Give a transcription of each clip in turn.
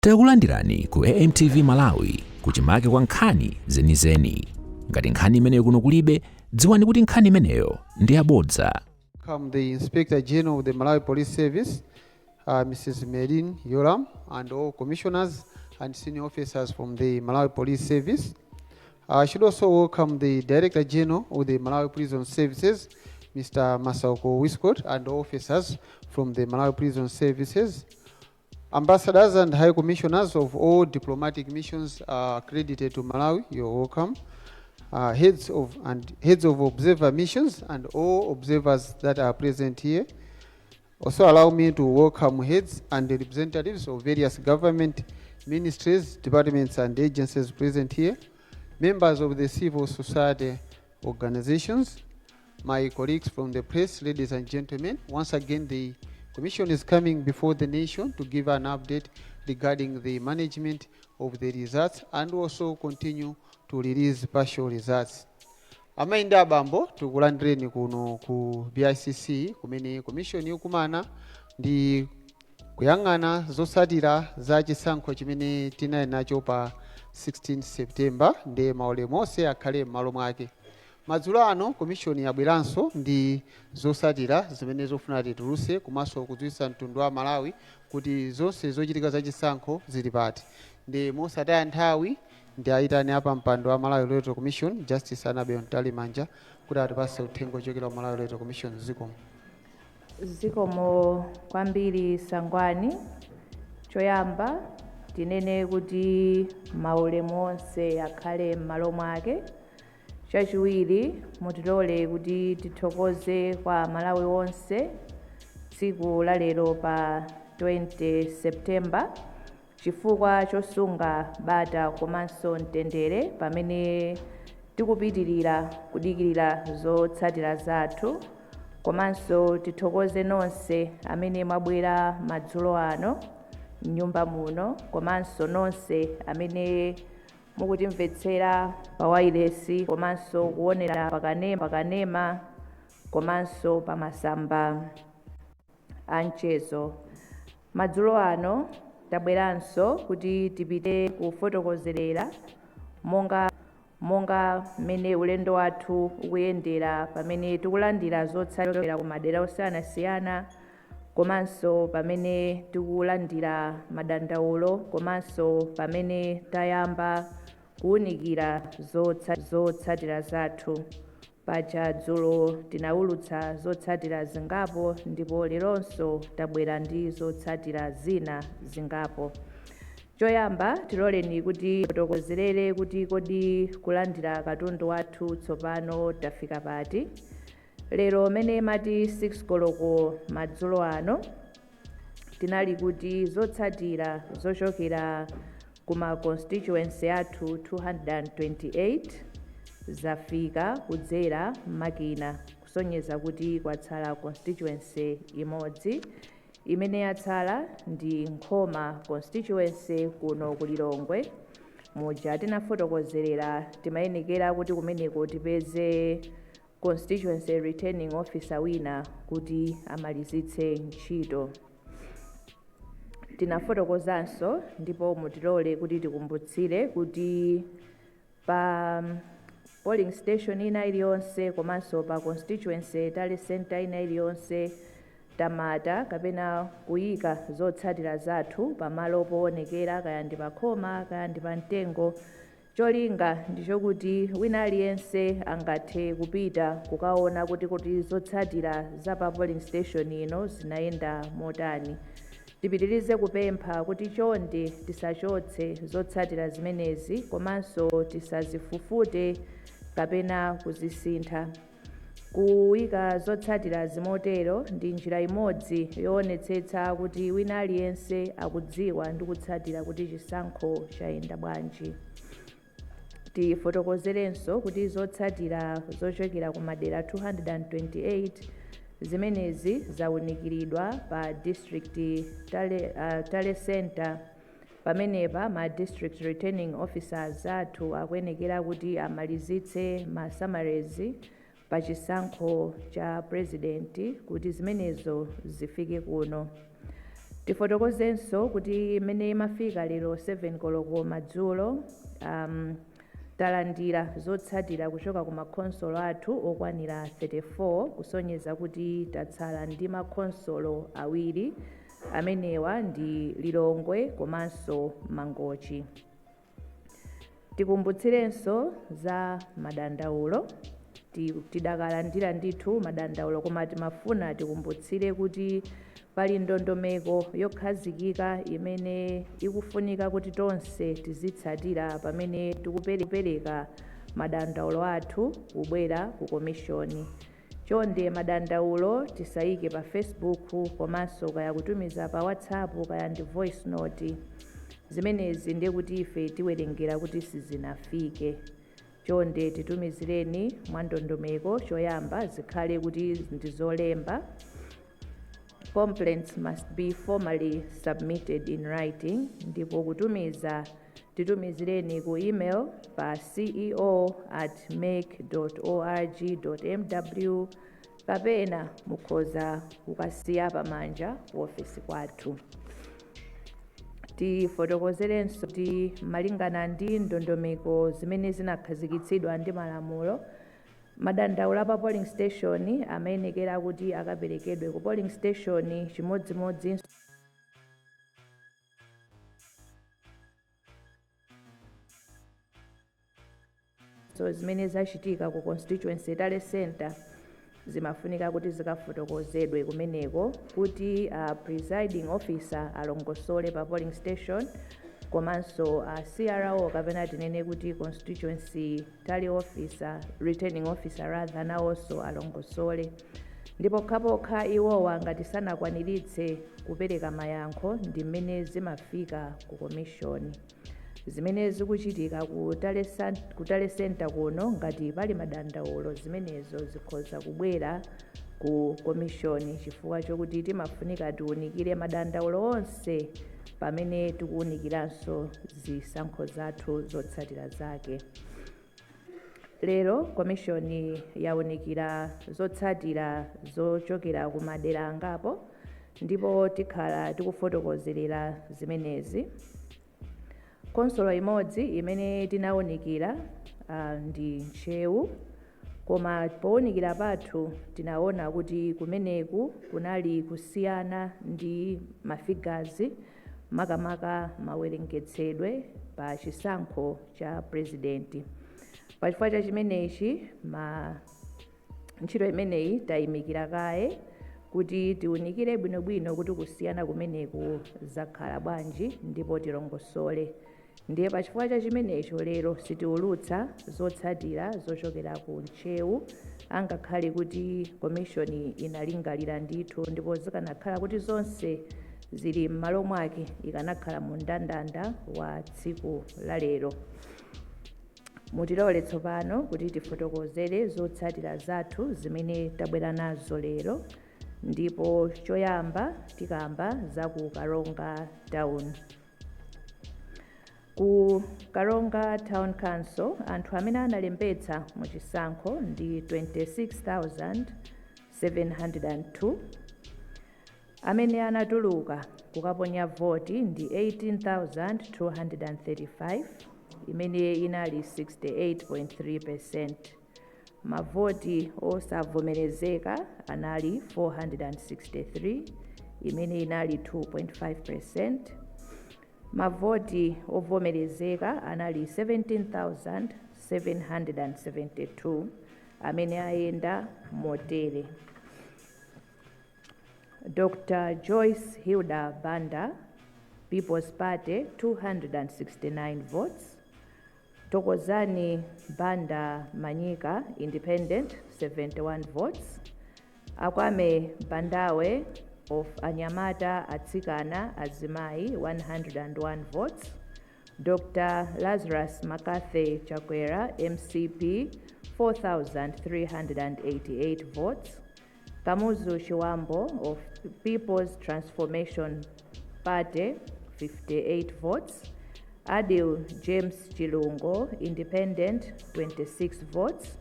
Takulandirani ku AMTV Malawi, kuchimake kwa nkhani zenizeni. Ngati nkhani imeneyo kuno kulibe, dziwani kuti nkhani imeneyo ndi yabodza. Welcome the Inspector General of the Malawi Police Service, Mrs. Merlyne Yolamu, and all commissioners and senior officers from the Malawi Police Service. I should also welcome the Director General of the Malawi Prison Services, Mr. Masauko Wiscott, and all officers from the Malawi Prison Services. Ambassadors and High Commissioners of all diplomatic missions accredited to Malawi, you're welcome. Heads of observer missions and all observers that are present here. Also allow me to welcome heads and representatives of various government ministries, departments and agencies present here, members of the civil society organizations, my colleagues from the press, ladies and gentlemen. Once again, the Commission is coming before the nation to give an update regarding the management of the results and also continue to release partial results. Amayi ndi abambo, tikulandireni kuno ku BICC kumene commission ikumana ndi kuyang'ana zotsatira za chisankho chimene tinali nacho pa 16 September. Ndi maulemu onse akhale m'malo mwake. Madzulo ano commission yabweranso ndi zotsatira zimene zofuna titulutse komanso kudziwitsa mtundu wa Malawi kuti zonse zochitika za chisankho zili pati. Ndi mosataya nthawi, ndi ayitane apa mpando wa Malawi Electoral Commission, Justice Annabel Mtalimanja, kuti atipatse uthenga ochokera ku Malawi Electoral Commission. Zikomo. Zikomo kwambiri, Sangwani. Choyamba tinene kuti maulemu onse akhale m'malo mwake. Chachiwiri, mutilole kuti tithokoze kwa Malawi onse tsiku la lero pa 20 September chifukwa chosunga bata komanso mtendere pamene tikupitirira kudikirira zotsatira zathu. Komanso tithokoze nonse amene mwabwera madzulo ano mnyumba muno, komanso nonse amene mukutimvetsera pa wailesi komanso kuonera pakanema komanso pa masamba a mchezo. Madzulo ano tabweranso kuti tipite kufotokozerera monga mmene ulendo wathu ukuyendera pamene tikulandira zotsatira ku madera osiyanasiyana, komanso pamene tikulandira madandaulo, komanso pamene tayamba kuwunikira zotsatira zathu. Paja dzulo tinawulutsa zotsatira zingapo, ndipo leronso tabwera ndi zotsatira zina zingapo. Choyamba, tiloleni kuti fotokozerere kuti kodi kulandira katundu wathu tsopano tafika pati. Lero mene mati 6 koloko madzulo ano, tinali kuti zotsatira zochokera kuma constituency athu 228 zafika kudzera makina, kusonyeza kuti kwatsala constituency imodzi. Imene yatsala ndi Nkhoma constituency kuno ku Lilongwe. Muja tinafotokozerera, timayenekera kuti kumeneko tipeze constituency returning officer wina kuti amalizitse ntchito. Tinafotokozanso, ndipo mutilole kuti tikumbutsire, kuti pa polling station ina iliyonse komanso pa constituency tally center ina iliyonse tamata kapena kuyika zotsatira zathu pamalo poonekera, kaya ndi pakhoma kaya ndi pa mtengo. Cholinga ndichokuti wina aliyense angathe kupita kukaona kuti zotsatira za pa polling station ino zinayenda motani. Tipitirize kupempha kuti chonde tisachotse zotsatira zimenezi komanso tisazifufute kapena kuzisintha. Kuyika zotsatira zimotero ndi njira imodzi yoonetsetsa kuti wina aliyense akudziwa ndi kutsatira kuti chisankho chayenda bwanji. Tifotokozerenso kuti zotsatira zochokera ku madera 228 zimenezi zawunikiridwa pa district tally center. Pamenepa ma district returning officers athu akuyenekera kuti amalizitse ma summaries pa chisankho cha president kuti zimenezo zifike kuno. Tifotokozenso kuti imene imafika lero 7 koloko madzulo, talandira zotsatira kuchoka ku makhonsolo athu okwanira 34, kusonyeza kuti tatsala ndi makhonsolo awiri. Amenewa ndi Lilongwe komanso Mangochi. Tikumbutsirenso za madandaulo. Tidakalandira ndithu madandaulo, koma timafuna tikumbutsire kuti pali ndondomeko yokhazikika imene ikufunika kuti tonse tizitsatira pamene tikupereka madandaulo athu kubwera ku komishoni. Chonde, madandaulo tisayike pa Facebook komanso kaya kutumiza pa WhatsApp, kaya ndi voice note. Zimenezi ndiye kuti ife tiwerengera kuti sizinafike. Chonde titumizireni mwa ndondomeko. Choyamba zikhale kuti ndi zolemba. Complaints must be formally submitted in writing. Ndipo kutumiza, titumizireni ku email pa ceo@mec.org.mw, kapena mukhoza kukasiya pamanja ku ofesi kwathu. Tifotokozerenso kuti malingana ndi ndondomeko zimene zinakhazikitsidwa ndi malamulo, madandaulo pa polling station amayenekera kuti akaperekedwe ku polling station. Chimodzimodzi so zimene zachitika ku constituency tally center zimafunika kuti zikafotokozedwe kumeneko, kuti presiding officer alongosole pa polling station, komanso CRO, kapena tinene kuti constituency tally officer, returning officer rather, nawonso alongosole. Ndipo pokhapokha iwowa ngati sanakwaniritse kupereka mayankho, ndi mmene zimafika ku commission. Zimene zikuchitika ku tally center kuno, ngati pali madandaulo, zimenezo zikhoza kubwera ku commission, chifukwa chokuti timafunika tiwunikire madandaulo onse pamene tikuwunikiranso zisankho zathu zotsatira zake. Lero komishoni yawunikira zotsatira zochokera ku madera angapo, ndipo tikhala tikufotokozerera zimenezi. Khonsolo imodzi imene tinawunikira ndi Ntcheu, koma powunikira pathu tinaona kuti kumeneku kunali kusiyana ndi ma figures, makamaka mawerengetsedwe pa chisankho cha purezidenti. Pachifukwa cha chimenechi, ma ntchito imeneyi tayimikira kaye kuti tiwunikire bwinobwino kuti kusiyana kumeneku zakhala bwanji, ndipo tilongosole. Ndiye pachifukwa cha chimenecho lero sitiulutsa zotsatira zochokera ku Ntcheu, angakhale kuti komishoni inalingalira ndithu, ndipo zikanakhala kuti zonse zili m'malo mwake ikanakhala mu mndandanda wa tsiku la lero. Mutilole tsopano kuti tifotokozere zotsatira zathu zimene tabwera nazo lero, ndipo choyamba tikamba za ku Karonga Town. Ku Karonga Town Council, anthu amene analembetsa mu chisankho ndi 26,702. Amene anatuluka kukaponya voti ndi 18,235, imene inali 68.3. Mavoti osavomerezeka anali 463, imene inali 2.5. Mavoti ovomerezeka anali 17,772, amene ayenda motere: Dr Joyce Hilda Banda, People's Party, 269 votes; Tokozani Banda Manyika, Independent, 71 votes; Akwame Bandawe of Anyamata Atsikana Azimai, 101 votes; Dr Lazarus McCarthy Chakwera, MCP, 4388 votes; Kamuzu Chiwambo of People's Transformation Party, 58 votes; Adil James Chilungo, Independent, 26 votes;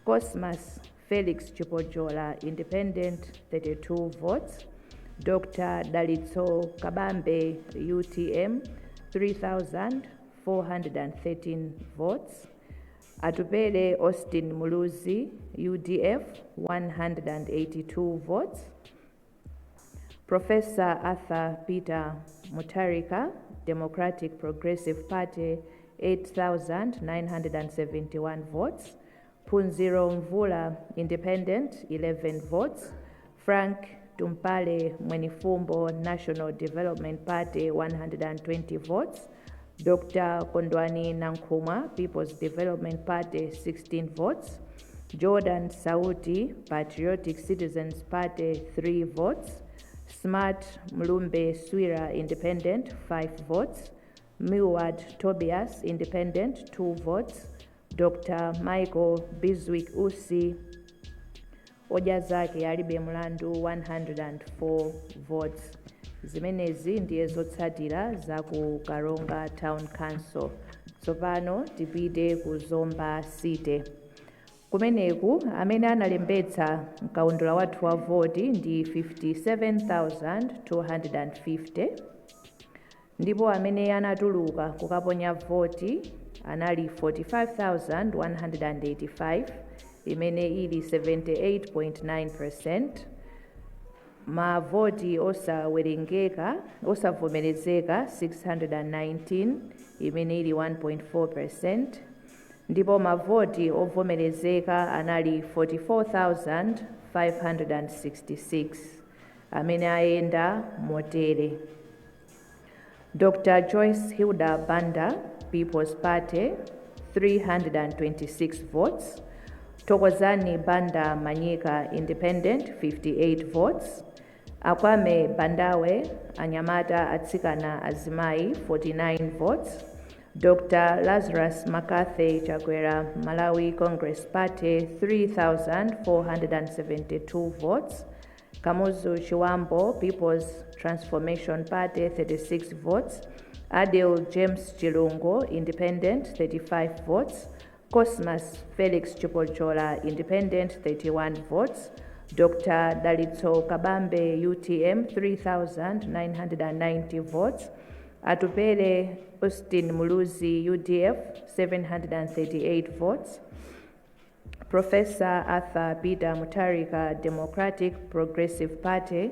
Cosmas Felix Chipojola, Independent, 32 votes; Dr. Dalitso Kabambe, UTM, 3,413 votes. Atupele Austin Muluzi, UDF, 182 votes. Professor Arthur Peter Mutharika, Democratic Progressive Party, 8,971 votes. Phunziro Mvula, Independent, 11 votes. Frank Tumpale Mwenifumbo, National Development Party, 120 votes. Dr. Kondwani Nankhumwa, People's Development Party, 16 votes. Jordan Sauti, Patriotic Citizens Party, 3 votes. Smart Mlumbe Swira, Independent, 5 votes. Milward Tobias, Independent, 2 votes. Dr. Michael Bizwick Usi, Odya Zake Alibe Mlandu, 104 votes. Zimenezi ndiye zotsatira za ku Karonga Town Council. Tsopano tipite ku Zomba City. Kumeneku amene analembetsa mkaundula wathu wa voti ndi 57,250, ndipo amene anatuluka kukaponya voti anali 45,185, imene ili 78.9%. Mavoti osawerengeka, osavomerezeka 619, imene ili 1.4%, ndipo mavoti ovomerezeka anali 44,566, amene ayenda motere: Dr. Joyce Hilda Banda, People's Party, 326 votes. Thokozani Banda Manyika, Independent, 58 votes. Akwame Bandawe, Anyamata Atsikana Azimai, 49 votes. Dr. Lazarus McCarthy Chakwera, Malawi Congress Party, 3,472 votes. Kamuzu Chibambo, People's Transformation Party, 36 votes. Adil James Chilungo, Independent, 35 votes. Cosmas Felix Chipochola, Independent, 31 votes. Dr. Dalitso Kabambe, UTM, 3,990 votes. Atupele Austin Muluzi, UDF, 738 votes. Professor Arthur Peter Mutharika, Democratic Progressive Party,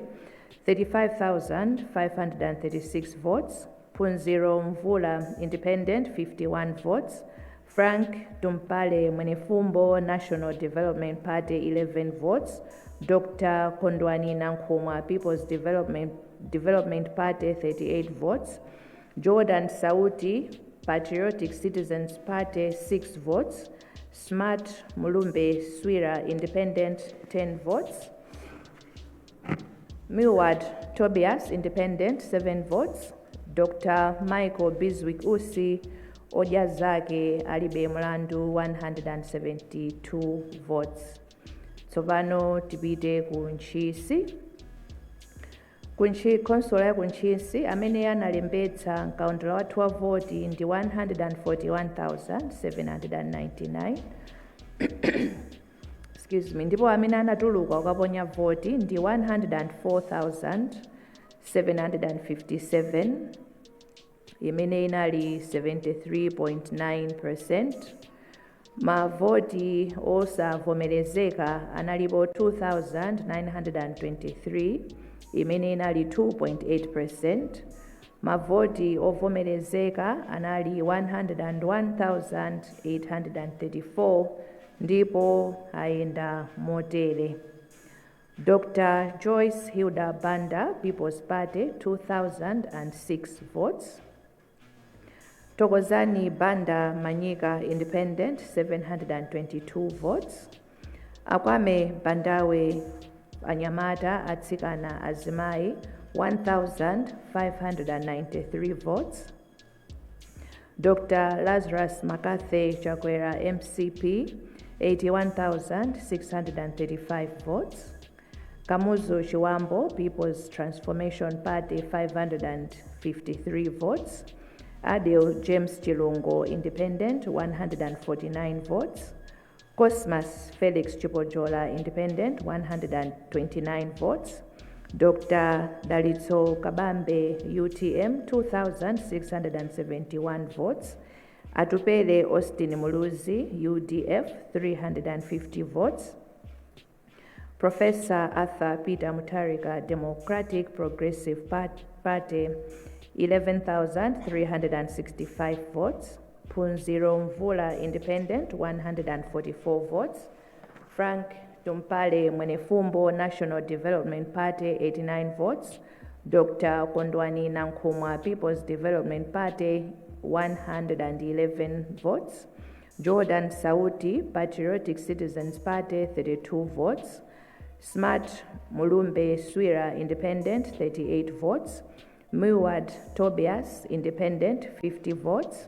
35,536 votes. Phunziro Mvula, Independent, 51 votes. Frank Tumpale Mwenifumbo, National Development Party, 11 votes. Dr. Kondwani Nankhumwa, People's Development Party, 38 votes. Jordan Sauti, Patriotic Citizens Party, 6 votes. Smart Mulumbe Swira, Independent, 10 votes. Milward Tobias, Independent, 7 votes. Dr. Michael Bizwick Usi, Odya Zake Alibe Mlandu, 172 votes. Tsopano tipite ku Ntchisi. Kunchi khonsolo ya ku Ntchisi, amene analembetsa mkaundula wathu wa voti ndi 141,799, excuse me, ndipo amene anatuluka kukaponya voti ndi 104,757, imene inali 73.9%. Mavoti osavomerezeka analipo 2923, imene inali 2.8%. Mavoti ovomerezeka anali 101,834, ndipo ayenda motere: Dr. Joyce Hilda Banda, People's Party, 2006 votes. Thokozani Banda Manyika, Independent, 722 votes. Akwame Bandawe, Anyamata Atsikana Azimai, 1593 votes. Dr. Lazarus McCarthy Chakwera, MCP, 81,635 votes. Kamuzu Chibambo, People's Transformation Party, 553 votes. Adil James Chilungo, Independent, 149 votes. Cosmas Felix Chipojola, Independent, 129 votes. Dr. Dalitso Kabambe, UTM, 2,671 votes. Atupele Austin Muluzi, UDF, 350 votes. Professor Arthur Peter Mutharika, Democratic Progressive Party, 11,365 votes. Phunziro Mvula, Independent, 144 votes. Frank Tumpale Mwenefumbo, National Development Party, 89 votes. Dr. Kondwani Nankhumwa, People's Development Party, 111 votes. Jordan Sauti, Patriotic Citizens Party, 32 votes. Smart Mulumbe Swira, Independent, 38 votes. Milward Tobias, Independent, 50 votes.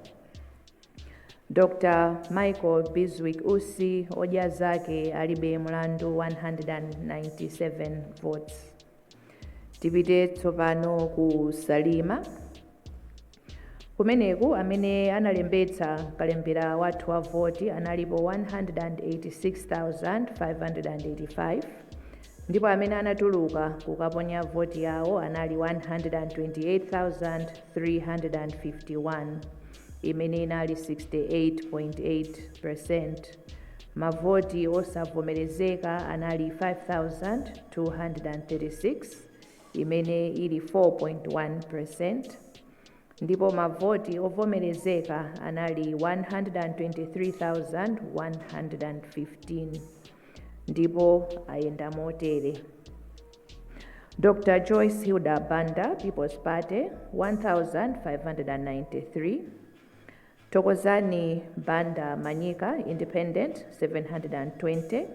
Dr. Michael Bizwick Usi, Odya Zake Alibe Mlandu, 197 votes. Tipite tsopano ku Salima. Kumeneku amene analembetsa kalembera wathu wa voti analipo 186,585, ndipo amene anatuluka kukaponya voti yawo anali 128,351, imene inali 68.8%. Mavoti osavomerezeka anali 5,236, imene ili 4.1%, ndipo mavoti ovomerezeka anali 123,115, ndipo ayenda motere: Dr. Joyce Hilda Banda, People's Party, 1593. Thokozani Banda Manyika, Independent, 720.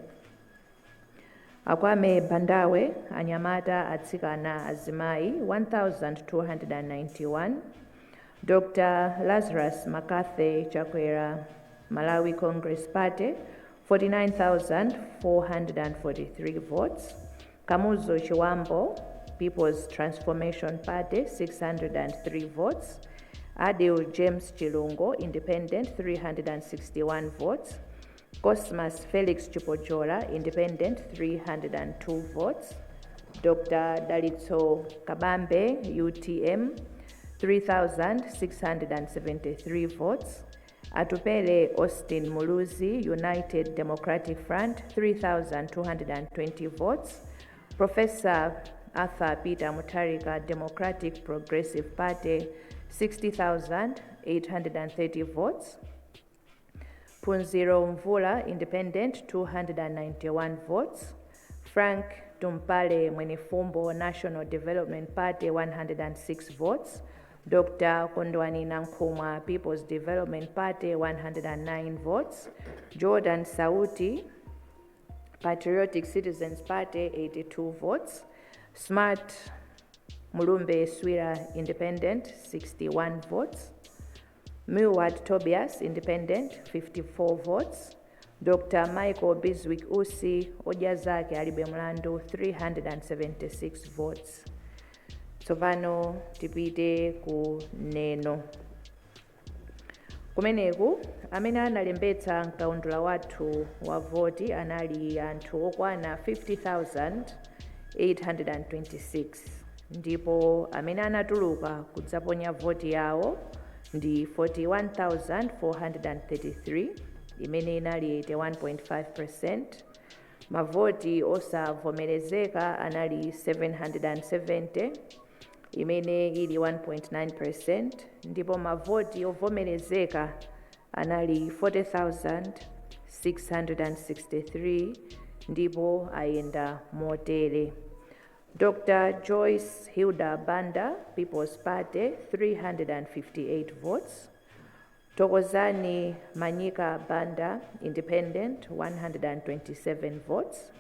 Akwame Bandawe, anyamata, atsikana, azimayi, 1291. Dr. Lazarus McCarthy Chakwera, Malawi Congress Party, 49,443 votes. Kamuzu Chibambo, People's Transformation Party, 603 votes. Adil James Chilungo, Independent, 361 votes. Cosmas Felix Chipojola, Independent, 302 votes. Dr. Dalitso Kabambe, UTM, 3,673 votes. Atupele Austin Muluzi, United Democratic Front, 3,220 votes. Professor Arthur Peter Mutharika, Democratic Progressive Party, 60,830 votes. Phunziro Mvula, Independent, 291 votes. Frank Tumpale Mwenefumbo, National Development Party, 106 votes. Dr. Kondwani Nankhumwa, People's Development Party, 109 votes. Jordan Sauti, Patriotic Citizens Party, 82 votes. Smart Mulumbe Swira, Independent, 61 votes. Milward Tobias, Independent, 54 votes. Dr. Michael Bizwick Usi, Odya Zake Alibe Mlandu, 376 votes. Tsopano tipite ku Neno. Kumeneku amene analembetsa mkaundula wathu wa voti anali anthu okwana 50,826, ndipo amene anatuluka kudzaponya voti yawo ndi 41,433, imene inali 81.5%. Mavoti osavomerezeka anali 770, imene ili 1.9%, ndipo mavoti ovomerezeka anali 40,663, ndipo ayenda motere: Dr. Joyce Hilda Banda, People's Party, 358 votes. Thokozani Manyika Banda, Independent, 127 votes.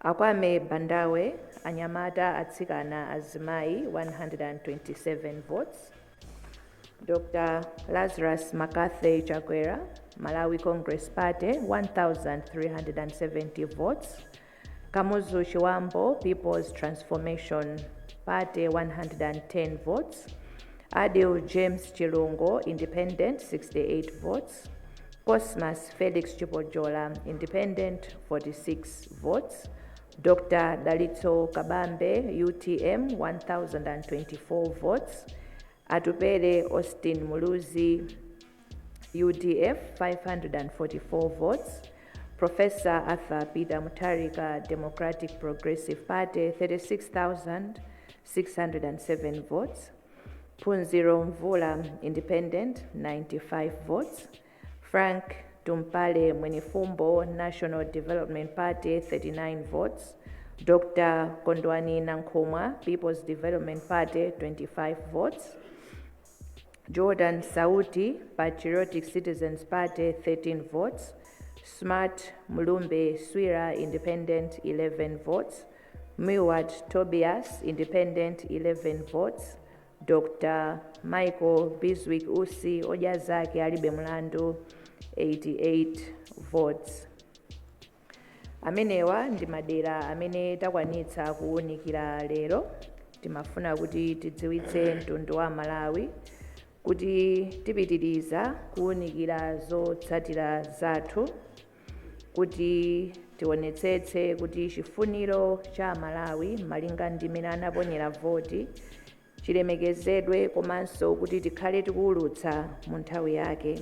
Akwame Bandawe, anyamata, atsikana, azimayi, 127 votes. Dr. Lazarus McCarthy Chakwera, Malawi Congress Party, 1,370 votes. Kamuzu Chibambo, People's Transformation Party, 110 votes. Adil James Chilungo, Independent, 68 votes. Cosmas Felix Chipojola, Independent, 46 votes. Dr. Dalitso Kabambe, UTM, 1024 votes. Atupele Austin Muluzi, UDF, 544 votes. Professor Arthur Peter Mutharika, Democratic Progressive Party, 36,607 votes. Phunziro Mvula, Independent, 95 votes. Frank Tumpale Mwenifumbo, National Development Party, 39 votes. Dr. Kondwani Nankhumwa, People's Development Party, 25 votes. Jordan Sauti, Patriotic Citizens Party, 13 votes. Smart Mulumbe Swira, Independent, 11 votes. Milward Tobias, Independent, 11 votes. Dr. Michael Bizwick Usi, Odya Zake Alibe Mlandu, 88 votes. Amenewa ndi madera amene takwanitsa kuwunikira lero. Timafuna kuti tidziwitse mtundu wa Malawi kuti tipitiriza kuwunikira zotsatira zathu kuti tionetsetse kuti chifuniro cha Malawi malinga ndi mmene anaponyera voti chilemekezedwe, komanso kuti tikhale tikuwulutsa mu nthawi yake.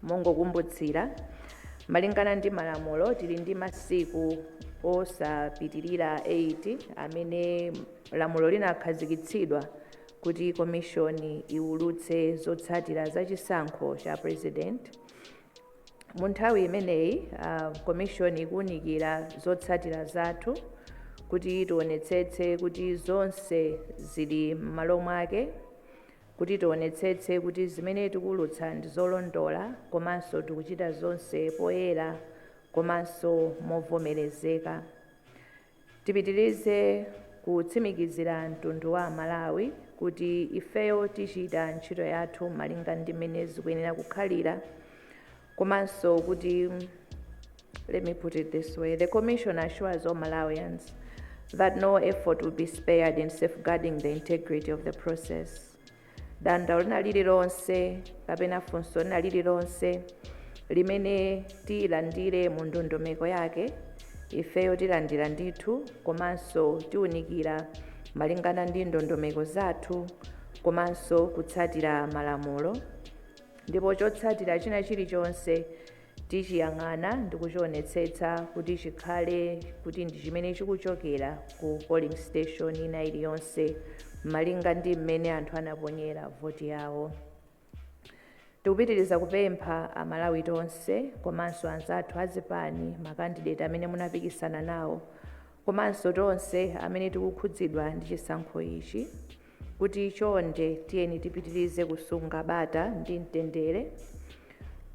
Mongokumbutsira, malingana ndi malamulo, tili ndi masiku osapitirira 8 amene lamulo linakhazikitsidwa kuti komishoni iwulutse zotsatira za chisankho cha president. Mu nthawi imeneyi, komishoni ikuwunikira zotsatira zathu kuti tionetsetse kuti zonse zili m'malo mwake, kuti tionetsetse kuti zimene tikuwulutsa ndi zolondola, komanso tikuchita zonse poyera komanso movomerezeka. Tipitirize kutsimikizira mtundu wa Malawi kuti ifeyo tichita ntchito yathu malinga ndi mmene zikuyenera kukhalira, komanso kuti, let me put it this way, the commission assures all Malawians that no effort will be spared in safeguarding the integrity of the process. Dandaulo lina lililonse kapena funso lina lililonse limene tilandire mu ndondomeko yake, ifeyo tilandira ndithu, komanso tiwunikira malingana ndi ndondomeko zathu komanso kutsatira malamulo, ndipo chotsatira china chilichonse tichiyang'ana ndi kuchionetsetsa kuti chikhale kuti ndi chimene chikuchokera ku polling station ina iliyonse malinga ndi mmene anthu anaponyera voti yawo. Tikupitiriza kupempha Amalawi tonse, komanso anzathu azipani, makandideti amene munapikisana nawo, komanso tonse amene tikukhudzidwa ndi chisankho ichi, kuti chonde tiyeni tipitirize kusunga bata ndi mtendere,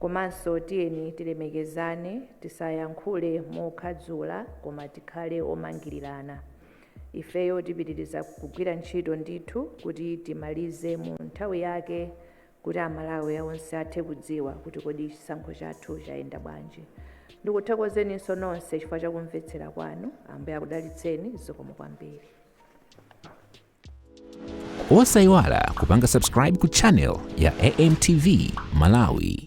komanso tiyeni tilemekezane, tisayankhule mokhadzula, koma tikhale omangirirana. Ifeyo tipitiriza kugwira ntchito ndithu kuti timalize mu nthawi yake, kuti Amalawi onse athe kudziwa kuti kodi chisankho chathu chayenda bwanji. Ndikuthokozeninso nonse chifukwa chakumvetsera kwanu. Ambuye akudalitseni. Zikomo kwambiri. Osayiwala kupanga subscribe ku channel ya AMTV Malawi.